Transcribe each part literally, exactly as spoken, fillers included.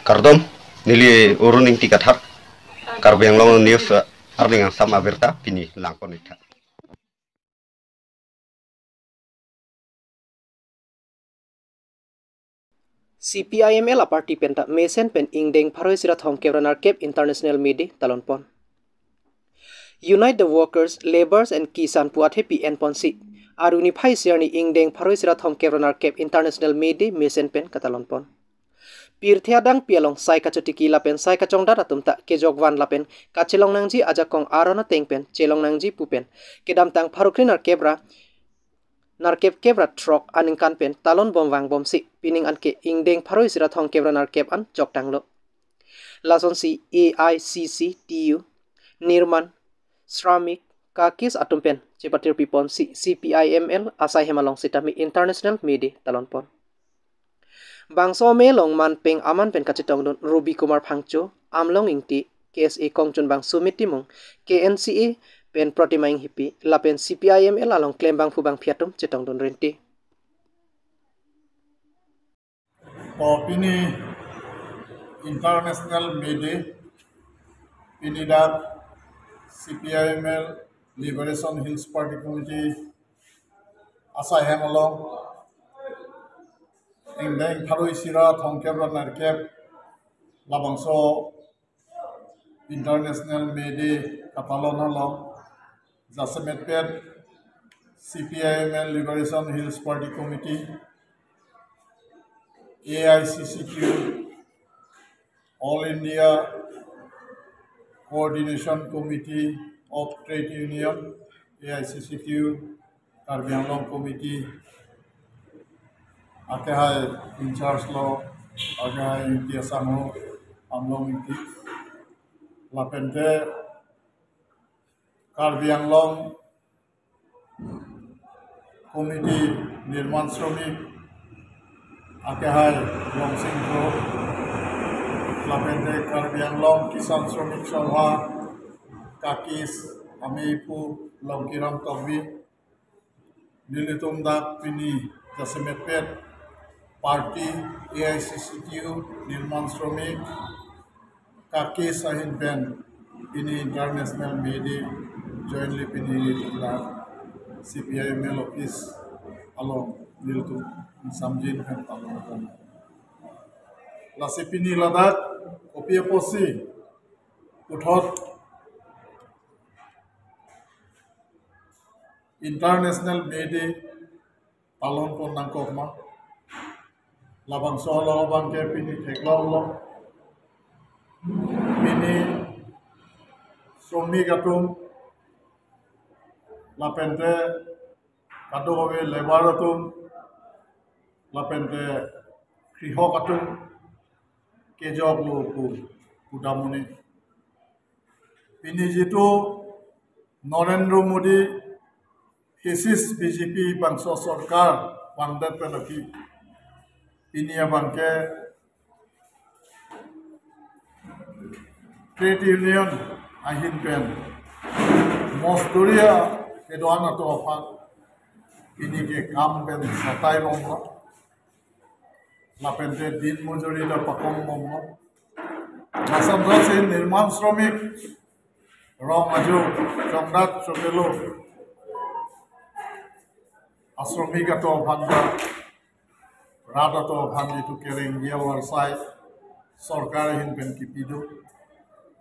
Kardom, neli Arun Ingti Kathar, Karbi Anglong News, eh, arni angsam abirta pini langpon-ik tha. C P I M L a-party penta mesen pen ingdeng pharo isi ra thomkep ra nerkep International May Day talonpon. Unite the Workers, Labourers and Kisan pu athepi enponsi, aruni phai isi arni ingdeng pharo isi ra thomkep ra nerkep International May Day mesen pen katalonpon. Pirthe adang pi along sai kachotiki lapen sai kachongdat atum ta kejokvan lapen kachelong nangji ajakong aron ateng pen chelong nangji pu pen kedamtang pharo kre nerkep ra nerkep kep ra throk aningkan pen talon bom vangbomsi pining anke ingdeng pharo isi ra thomkep ra nerkep an choktanglo. Lasonsi A I C C T U, Nirman Shramik, Kakis atum pen chepatir piponsi C P I M L asai hem along sitame International May Day talonpon. Bangso amei along manpeng aman pen kachetongdun Robi Kumar Phangcho, Amlong Ingti, K S A Kongchunbang Sumit Timung, K N C A pen Protima Inghipi lapen C P I M L along klembangphu bangphi atum chetongdun renti. O pini International May Day, pini dak C P I M L Liberation Hills Party Committee asai hem along ingdeng pharo isi ra thomkep ra nerkep labangso International May Day katalon along jasemetpet C P I M L Liberation Hills Party Committee, A I C C Q, All India Coordination Committee of Trade Union, A I C C Q, Karbi Anglong Committee, akehai in charge lo, akehai Ingti asangho, Amlong Ingti, lapente Karbi Anglong Committee Nirman Shramik, akehai Longsing Kro, lapente Karbi Anglong Kisan Shramik Sabha, Kakis, ameipu Longkiram Tokbi, nelitum dak pini jasemetpet party A I C C T U Nirman Shramik Kakis ahin pen pini International May Day jointly pini nelitum dak C P I M L office along nelitum samjin pen talon. Lasi pini ladak kopi apotsi puthot International May Day talonpon nangkok ma. Labangso along abangke pini theklonglo. Pini shramik atum lapente kadokave labour atum lapente krihok atum kejoklo pu pudamuni. Pini jitu Narendra Modi fascist B J P bangso sorkar vangdet pen aphi pini abangke trade union ahin pen mosduri kedo-an atum aphan pini ke kam pen satai bomlo. Lapente din mojuri ta pakong bomlo. Lason dosi nirman shramik rong ajo chongdat chokelo ashramik atum aphan ta rat atum aphan itum kereng dia warsai sorkar ahin pen kipi do.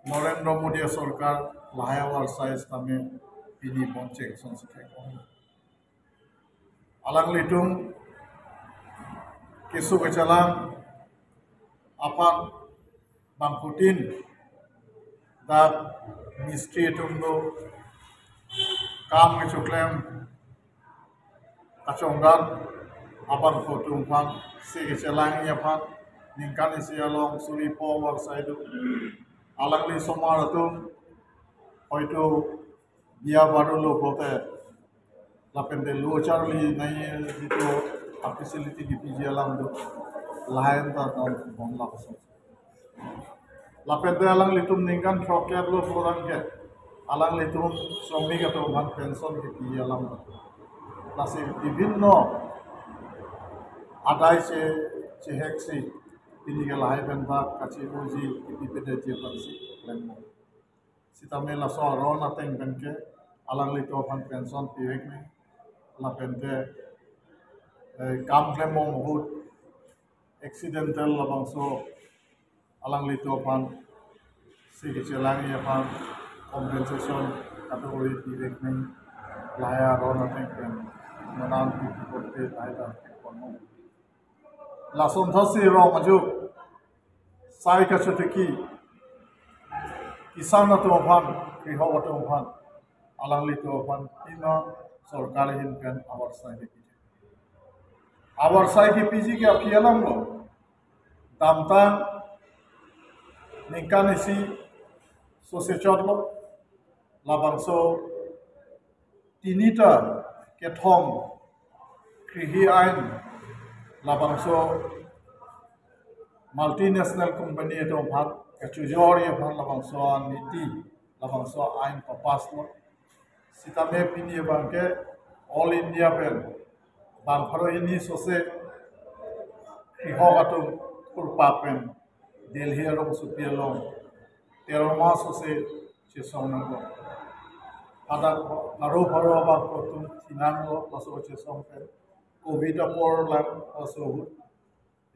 Narendra Modi sorkar lahai warsai sitame pini bonchek son sikhe. Alanglitum keso kechelang aphan bangphutin dak mistri atum do, kam kechoklem kachongdat abangphu atum aphan, si kechelang aphan ningkan isi along suri po warsai do. Alangli somar atum hoito biya baru lo pulote lapente lo charli nai jitu a facility kipiji alam do, lain ta non non lakoso. Lapente alanglitum ningkan throkkep lo pulang ke alanglitum shramik atum aphan pension kipiji alam do. Lasi bibhinno adai che cheheksi Pini ke lahai pen ta kachimuji kipi pedetji aphansi klembom. Sitame laso aron ateng pen ke alanglitum aphan pension pivek nang, lapen te, eh, kam klembom ahut accidental labangso alanglitum aphan si kechelangji aphan compensation kadokave pivek nang, lahai aron ateng pen monan pi pi korte lahai ta pon nang. Lason thasi rong ajo sai kachotiki kisan atum aphan, krihok atum aphan, alanglitum aphan pima sorkar ahin pen avar sai kepiji. Avar sai kepiji ke aphi alam lo. Damtang ningkan isi sose chotlo. Labangso tinita kethom krihi ain, labangso multinational company atum aphan kachojorji aphan labangso niti, labangso ain papass lo. Sitame pini abangke All India pen bang pharo hini sose krihok atum kurpa pen Delhi arongsopi along terma sose chesong nanglo. Pada pharo pharo abang atum thinanglo laso chesong pen. Covid apor lang laso ahut.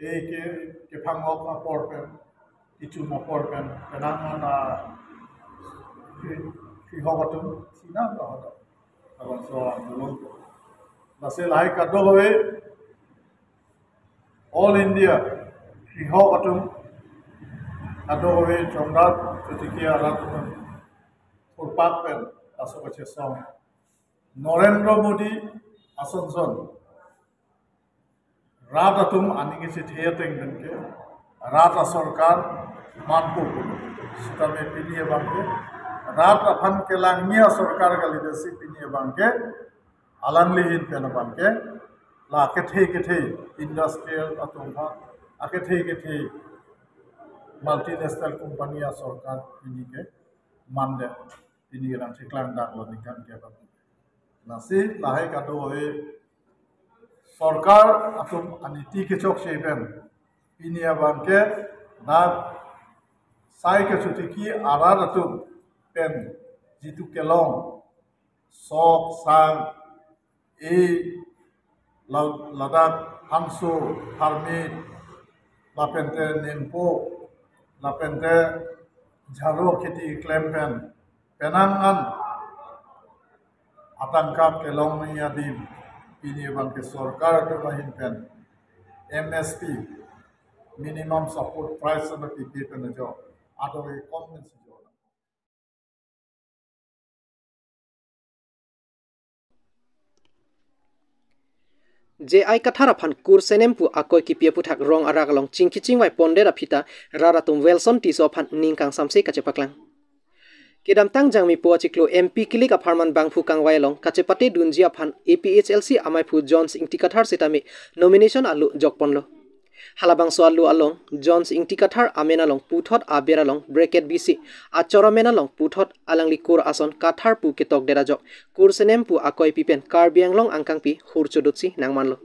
E ke kephangok apor pen, kichum apor pen, penang ana krihok atum thinanglo hodo. Labangso andolon. Lasi lahai kadokave All India krihok atum kadokave chongdat kachotiki arat atum kurpak pen laso kachesong Narendra Modi ason son rat atum aning kachethe ateng pen ke rat asorkar manpo pulo. Sitame pini abangke rat aphan kelangji asorkar kali, lasi pini abangke alangli ahin pen abangke la kethe kethe industrial atum aphan, akethe kethe multinational company asorkar pini ke mande, pini kedam cheklang daklo ningkan ke abang. Lasi lahai kadokave sorkar atum aniti kechokche pen pini abangke dak sai kachotiki arat atum pen jitu kelong sok sang e la-, ladak hangso, harmit, lapen te ningpo, lapen te jharo kheti klem pen penang an atangka kelong nangji adim pini abangke sorkar atum ahin pen M S P, minimum support price, ana pipe pen ajo, ado e kom pen si jo. J I Kathar aphan kursenem pu akoi kipi aputhak rong arak along chingki chingvai pondet aphi ta rat atum Welson Tisso aphan ning kangsamse kachepaklang. Kedamtang Jangmipo achiklo M P kilik apharman bangphu kangvai along kachepate dunji aphan A P H L C amaiphu Jones Ingti Kathar sitame nomination alo jokponlo. Halabangso alo along Jones Ingti Kathar amen along puthot aber along bracket bisi, achor amen along puthot alangli kur ason Kathar pu ketokdet ajok kursenem pu akoi pi pen Karbi Anglong angkangpi hur chodotsi nangmanlo.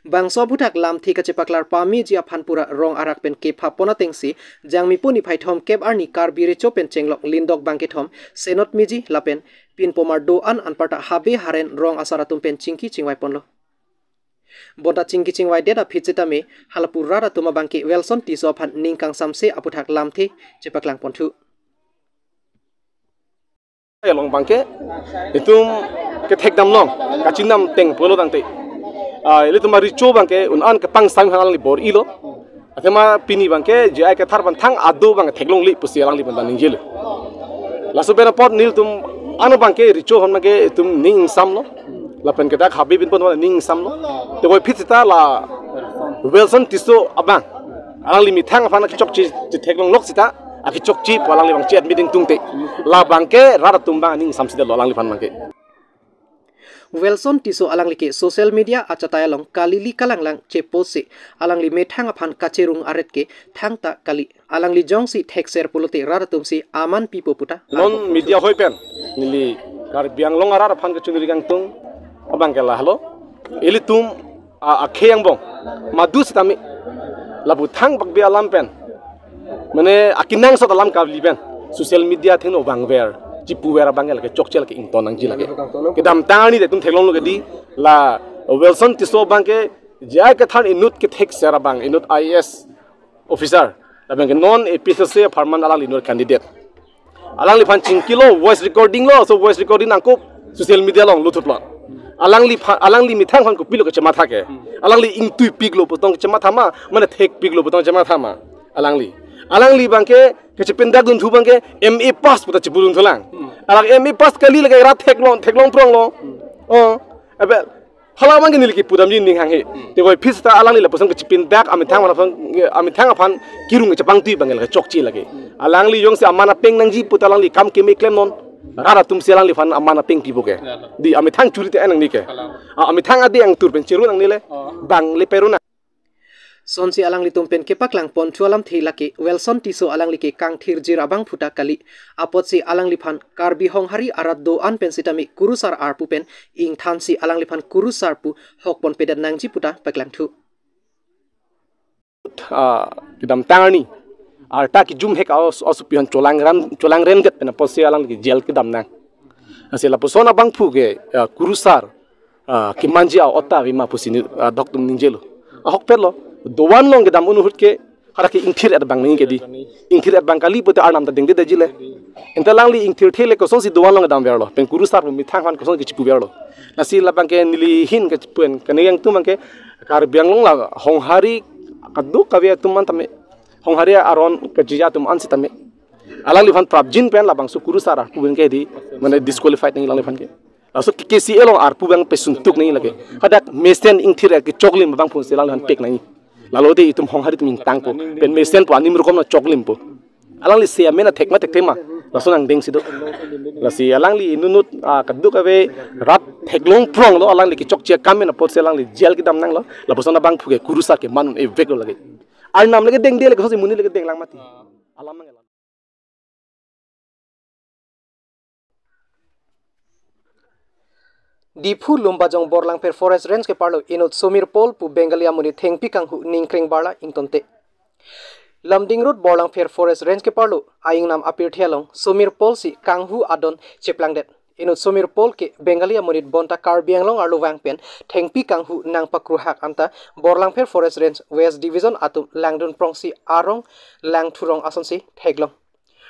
Bangso aputhak lamthe kachepaklar pameji aphan pura rong arak pen kepha pon atengsi Jangmipo niphai thomkep arni Karbi Recho pen Chenglok Lindok bangkethom senot meji lapen pinpomar do-an anparta habe haren rong asar atum pen chingki chingvai ponlo. Bonta chingki chingvaidet aphi sitame halapu rat atum abangke Welson Tisso aphan ning kangsamse aputhak lamthe chepaklang ponthu. Along abangke itum kethekdam long, kachinam teng pulo tangte. Ah, ilitum a-Recho abangke un-an kepangsam hang alangli bor-ilo. Athema pini abangke J I Kathar aphan thang ado abang theklongle pusi alangli aphan ta ningjelo. Laso pen apot nelitum ano abangke Recho aphan abangke itum ning ingsamlo. Lapen kedak habe pinpon abang ning ingsamlo. Te koi aphi sita la Welson Tisso abang alangli methang aphan akechokche chetheklonglok sita, akechokche pu alangli abang che-admit ingtungte. La abangke rat atum abang ning ingsamsi detlo alangliphan abangke. Welson Tisso alangli ke social media achatai along kalili kalanglang chepost si alangli methang aphan kacherung aret ke thangta kali. Alangli jongsi thekser pulote rat atumsi aman pipo puta non arpok media hoi pen neli Karbi Anglong arat aphan kachunri kangtung abangke lahelo. Ilitum a, akhei angbong madu sitame Lapu thang pakbi alam pen, mane akenangsot alam kaveli pen social media athengno vangver, chipuver abang ke lake chokche lake ington nangji lake. Kedamtang arni te itum theklonglo ke di, la Welson Tisso abang ke J I Kathar inut kethekser abang, inut I A S officer, labang ke non A P H L C apharman alangli inut candidate. Alangliphan chingkilo, voice recording lo, so voice recording nangkok social media along luthutlo. Alangliphan, alangli methang aphan kopilo kachematha ke. Alangli ingtuipiklo pu tong kachematha ma, mane thekpiklo pu tong kachematha ma. Alangli. Alangli abang ke, kachepindakdunthu abang ke, M A pass pu ta chipudunthulang. Alang M A pass kali lake rat theklong, theklong pronglo. Oh, abe, hala abang ke neli kipudamji ning hanghe. Te koi phis ta alangli lapuson kachepindak, amethang aphan, amethang aphan kirung kachepangtui abang ke lake chokche lake. Alangli jongsi aman apeng nangji pu ta alangli kam keme klemnon. Rat atum si alangliphan aman apeng pipo ke. Di amethang churi te nangji ke. A, amethang adi angtur pen cheru nangne le. Bang le peru nang. Sonsi alanglitum pen kepaklang ponthu alamthe lake Welson Tisso alangli ke kangthirjir abangphu ta kali. Apotsi alangliphan Karbi Honghari arat do-an pen sitame kurusar arpu pen ingthansi alangliphan kurusar pu hokponpedet nangji pu ta paklangthu. Ah, kedamtang arni arta kejum hek aos aos pihan cholangren, cholangrendet pen apotsi alangli ke jail kedam nang. Lasi lapuson abangphu ke, ah, kurusar, ah, kemanji a-ot ta ave ma pusi ni, ah, doktum ningjelo. Ahokpetlo, do-an along kedam un ahut ke, hara ke ingthir-et abang nangji ke di. Ingthir-et abang kali pute arnam ta dengdedetji le. Anta alangli ingthirthe le kosonsi do-an along kedamverlo. Pen kurusar pu methang aphan kosonsi chipuverlo. Lasi labang ke neli ahin kachipu-en, kani yang atum abang ke Karbi Anglong la Honghari kadokave atum an tame. Honghari aron kachija atum an sitame. Alangliphan prapjin pen labangso kurusar arpu abang ke di, mane disqualified nangji alangliphan ke. Laso K K C A along arpu abang pesuntuk nangji lake. Hadak mesen ingthir kechoklim abangphu si alangliphan pek nangji. Lalo te itum Honghari atum ingtangpo. Pen mesen pu anim rokom na choklimpo. Alangli si amen athek ma thekthe ma. Laso nangdengsi do. Lasi alangli inut inut, ah, kadokave rat theklong pronglo, alangli kechokche akam pen apotsi alangli jail kedam nanglo. Lapuson abangphu ke kurusar keman un-e veklo lake. Arnam lake dengde lake, kosonsi monit lake denglang mati. Alam mang alam. Diphu Lumbajong Borlangpher Forest Range keparlo inut Sumir Paul pu Bengali amonit thengpi kanghu ningkreng barla ingtonte. Lumding Road Borlangpher Forest Range keparlo a-ingnam apirthe along Sumir Paul si kanghu adon cheplangdet. Inut Sumir Paul ke Bengali amonit bonta Karbi Anglong arlo vang pen thengpi kanghu nangpakruhak anta Borlangpher Forest Range West Division atum langdun prongsi arong langthurong asonsi theklong.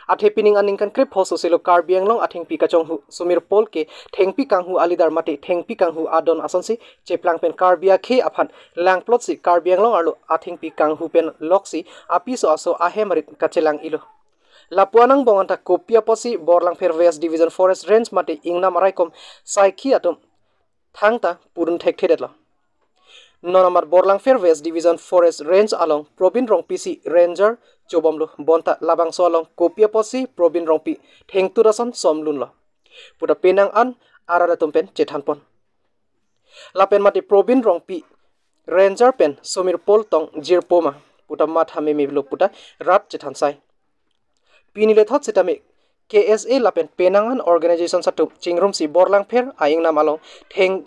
Athe pining aningkan krepho soselo Karbi Anglong athengpi kachonghu Sumir Paul ke thengpi kanghu alidar mate thengpi kanghu adon asonsi cheplang pen Karbi akhei aphan langplotsi Karbi Anglong arlo athengpi kanghu pen loksi apiso aso ahem arit kachelang-ilo. Lapu-an angbong anta kopi apotsi Borlangpher West Division Forest Range mate ingnam araikom saikhi atum thangta pudun thekthedetlo. Non amat Borlangpher West Division Forest Range along Probin Rongpi si ranger chobomlo, bonta labangso along kopi apotsi Probin Rongpi thengtut ason somlunlo puta penang an arat atum pen chethanpon. Lapen mate Probin Rongpi ranger pen Sumir Paul tong jirpo ma puta matha memelo puta rat chethansai. Pini lethot sitame K S A lapen penang an organization atum chingrumsi Borlangpher a-ingnam along theng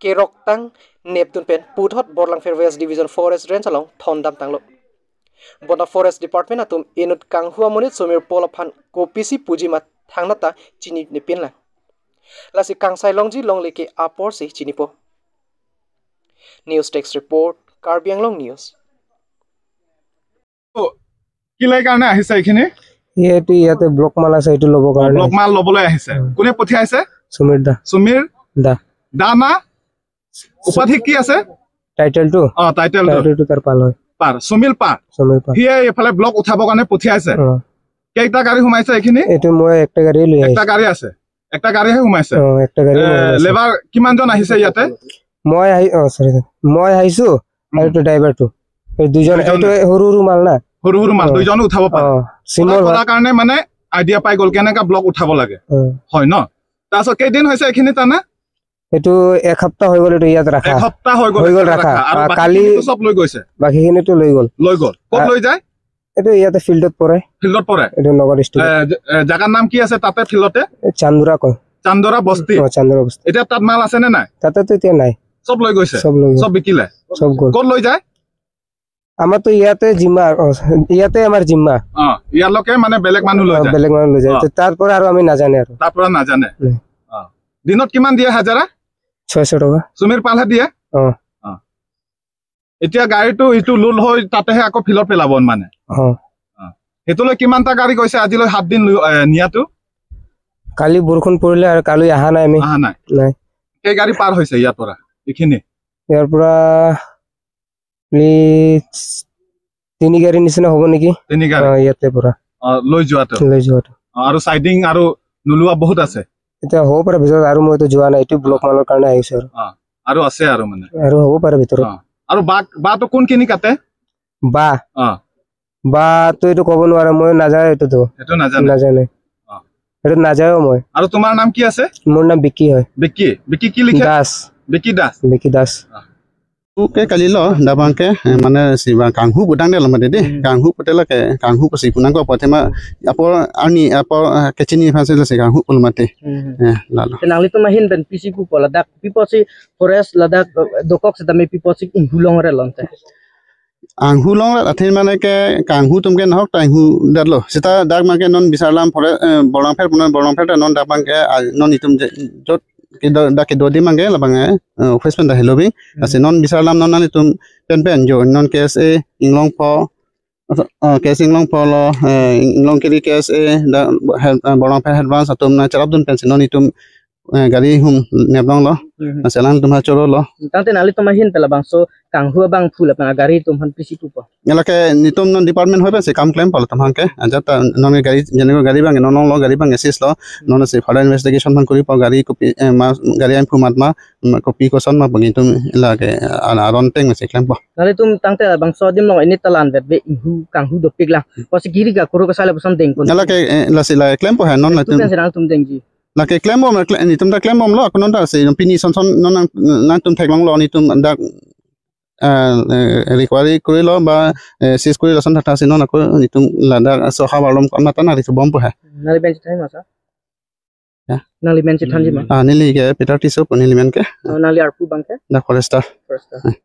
keroktang nepdun pen puthot Borlangpher West Division Forest Range along thondam tanglo. Bonta Forest Department atum inut kanghu amonit Sumir Paul aphan kopisi puji ma thangnat ta chinine pinlang. Lasi kangsai longji longle ke aporsi chinipo. News Desk Report, Karbi Anglong News. তো, কি লাগে কাৰণে আহিছে এইখিনি? এইটো ইয়াতে ব্লক মাল আছে, এইটো ল'বৰ কাৰণে। ব্লক মাল ল'বলৈ আহিছে। উম। কোনে পঠিয়াইছে? সুমিৰ দা। সুমিৰ দা। দা না? উপাধি কি আছে? টাইটেলটো? অ, টাইটেলটো। টাইটেলটো তাৰ পাল হয়। পাৰ, সুমিৰ পাৰ। সুমিৰ পাৰ। সিয়ে এইফালে ব্লক উঠাবৰ কাৰণে পঠিয়াইছে। অ। কেইটা গাড়ী সোমাইছে এইখিনি? এইটো মই একটা গাড়ী লৈ এটা আহিছোঁ। গাড়ী আছে। একটা গাড়ীহে সোমাইছে। অ, একটা গাড়ী এ, মই লৈ আহিছোঁ। লেবাৰ কিমানজন আহিছে ইয়াতে? মই আহি-, অ, চৰি, চৰি। মই আহিছোঁ আৰু উম। এইটো ড্ৰাইভাৰটো। এই দুজন, দুইজনে। এইটো সৰু সৰু মাল না। সৰু সৰু মাল, অ। দুইজনে উঠাব পাৰে। অ, চিমল উঠাব হয়। পৰা কাৰণে মানে আইডিয়া পাই গ'ল কেনেকা ব্লক উঠাব লাগে। অ। হয় ন? তাৰপিছত কেইদিন হৈছে এইখিনি টানা? এইটো এক সপ্তাহ হৈ গ'ল, এইটো ইয়াত ৰাখা। এক সপ্তাহ হৈ গ'ল, হৈ গ'ল এইটো ৰাখা। ৰাখা। আৰু আ, কালি বাকীখিনিতো চব লৈ গৈছে? বাকীখিনিতো লৈ গ'ল। লৈ গ'ল। ক'ত আ, লৈ যায়? এইটো ইয়াতে ফিল্ডত পৰে। ফিল্ডত পৰে? এইটো নগাঁও এ, ডিষ্ট্ৰিক্টত। জ-, এ, জাগাৰ নাম কি আছে তাতে ফিল্ডতে? এই চান্দুৰা কয়। চান্দুৰা বস্তি? অ, চান্দুৰা বস্তি। এতিয়া তাত মাল আছে নে নাই? তাতেতো এতিয়া নাই। চব লৈ গৈছে? চব লৈ গ'ল। চব বিকিলে? চব গ'ল। ক'ত লৈ যায়? আমাৰতো ইয়াতে জিম্মা, অ, ইয়াতে আমাৰ জিম্মা। অ, ইয়ালৈকে মানে বেলেগ মানুহ লৈ অ, যায়? বেলেগ মানুহ লৈ যায়। অ। তো তাৰ পৰা আৰু আমি নাজানে আৰু। তাৰ পৰা নাজানে? নাই। অ। দিনত কিমান দিয়ে হাজাৰা? ছয়শ টকা। চুমিৰ পালহে দিয়ে? অ। অ। এতিয়া গাড়ীটো ইটো লোড হৈ তাতেহে আকৌ ফিল্ডত পেলাব মানে? অ। অ। সেইটোলৈ কিমানটা গাড়ী গৈছে আজিলৈ সাত দিন লৈ, এ, নিয়াটো? কালি বৰষুণ পৰিলে আৰু কালি অহা নাই আমি। অহা নাই? নাই। কেই গাড়ী পাৰ হৈছে ইয়াৰ পৰা এইখিনি? ইয়াৰ পৰা বুলি তিনি গাড়ী নিচিনা হ'ব নেকি? তিনি গাড়ী? অ, ইয়াতে পৰা। অ, লৈ যোৱাটো? লৈ যোৱাটো। অ, আৰু চাইডিং আৰু নোলোৱা বহুত আছে? এতিয়া হ'ব পাৰে ভিতৰত, আৰু মইতো যোৱা নাই, এইটো ব্লক মালৰ কাৰণে আহিছো আৰু। অ, আৰু আছে আৰু মানে? আৰু হ'ব পাৰে ভিতৰত। অ, আৰু বাঘ, বাঘটো কোনখিনি কাটে? বাঘ? অ। বাঘটো এইটো ক'ব নোৱাৰে, মই নাযায় এইটোতো। সেইটো নাজানে? নাজানে। অ। এইটো নাযায়ও মই। আৰু তোমাৰ নাম কি আছে? মোৰ নাম বিকি হয়। বিকি? বিকি কি লিখে? দাস। বিকি দাস? বিকি দাস। অ। Oke, kalilo, dabang ke, eh, mane si bang kanghu putang de lo mate de, Hmm. kanghu pute lake, kanghu pusi punang ko pute ma, apor arni, apor, eh, kechini phan si lo si kanghu pul mate. Hmm. Eh, lalo. Te nanglitum ahin pen pisi pupo ladak, pipo si forest ladak, eh, dokok setame pipo si inghu longre lonte. Inghu longre athe mane ke kanghu atum ke nahok ta inghu det lo. Seta dak mane ke non bisarlam forest, eh, Borlangpher punon Borlangpher ta non dak mane ke, ah, non itum je, jot kedo, dak kedo di mane ke labang, eh, eh, office pen ta helo bi. Hmm. Lasi non bisarlam non nanglitum pen pen jo non K S A Inglongpho, eh, K S A Inglongpho lo, eh, Inglongkiri K S A da, head, eh, Borlangpher head branch atum na charap dun pensi non itum, eh, gari hum neplong lo. Hmm. Lasi alangtum ha choro lo. Tangte nanglitum ahin pen labangso kanghu abang phu lapen agari atum aphan pisi pupo. Lake netum non department hoi pensi kam klempo latum aphan ke. Ajat ta non gari, jene gari abang non lo gari abang assist lo. Non si further investigation aphan koripo gari kopi, eh, ma, gari ahin phu mat ma, ma kopi koson ma bagi atum lake, ah, aron teng si klempo. Nanglitum tangte labangso adim along ini talan vet ve inghu kanghu dopik lang. Pusi giri ga kuru kasale puson deng pon. Lake, eh, lasi la klempo ha non latum. Tukan si nanglitum dengji. Lake klembom, kle-, netum ta klembom lo, ako non ta si, pini son son non nang, nangtum theklong lo, netum dak, eh, eh, recovery kori lo ba, eh, seize kori lo son thakthak si non ako netum ladak soha balom kon matan ari subom po ha. Nangli men chethan ma sir? Ya. Nangli men chethanji ma? Ah, neli ke Peter Tisso pu neli men ke. Oh, nangli arpu abang ke? Dak forester. Forester. Eh.